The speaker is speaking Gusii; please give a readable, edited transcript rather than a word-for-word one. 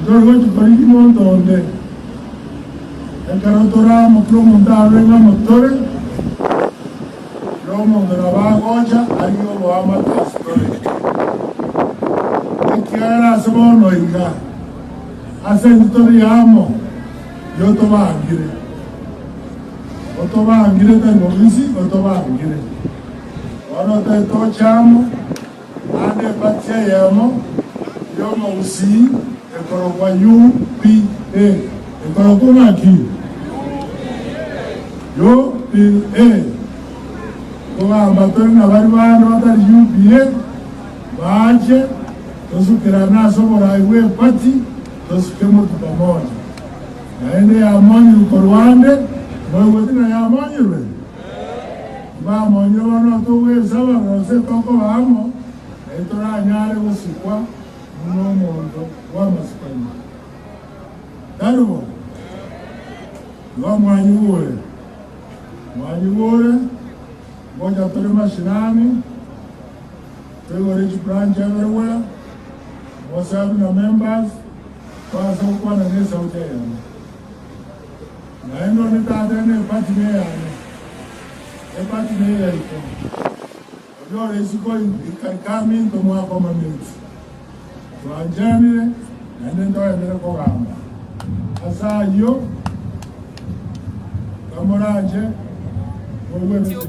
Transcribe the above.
Ntori gochia korigia monto onde. Ekero tore amo kera omonto arore ng'a motore, kera omonto nabo agocha arigie oboamate ase tore. Ekiagera ase bono iga, ase intwe tori amo, nigo tobangire. Otobangire tari bobisi, otobangire. Bono tari toche amo, naende eparty eyemo y'omogusii ekorokwa UPA. Ekorokwa ng'aki? UPA. Kogamba tore na baria bande batari UPA, bache tosukerane ase oborai bw'eparty, tosuke motu pamoja. Naende yamonyirwe korwa ande, moigweti ng'a yamonyirwe? Tibamonyire bono togwesaba gose tokoba amo, naye toranyare gosikwa buna omonto bw'amasikani. Tari bo? Igo mwanyigure, mwanyigure, ngocha tore mashinani, toigore chibranch everywhere, mosabe na members, Toase gokwana nesauti eyemo. Naende onde tatebe nebati neyane, ebati neyaito. Oria ore isiko ikaminto mwakomameti. Twanchanire, naende ntogenderere kogamba. Ase ayio, kamoranche, moigwe emechando.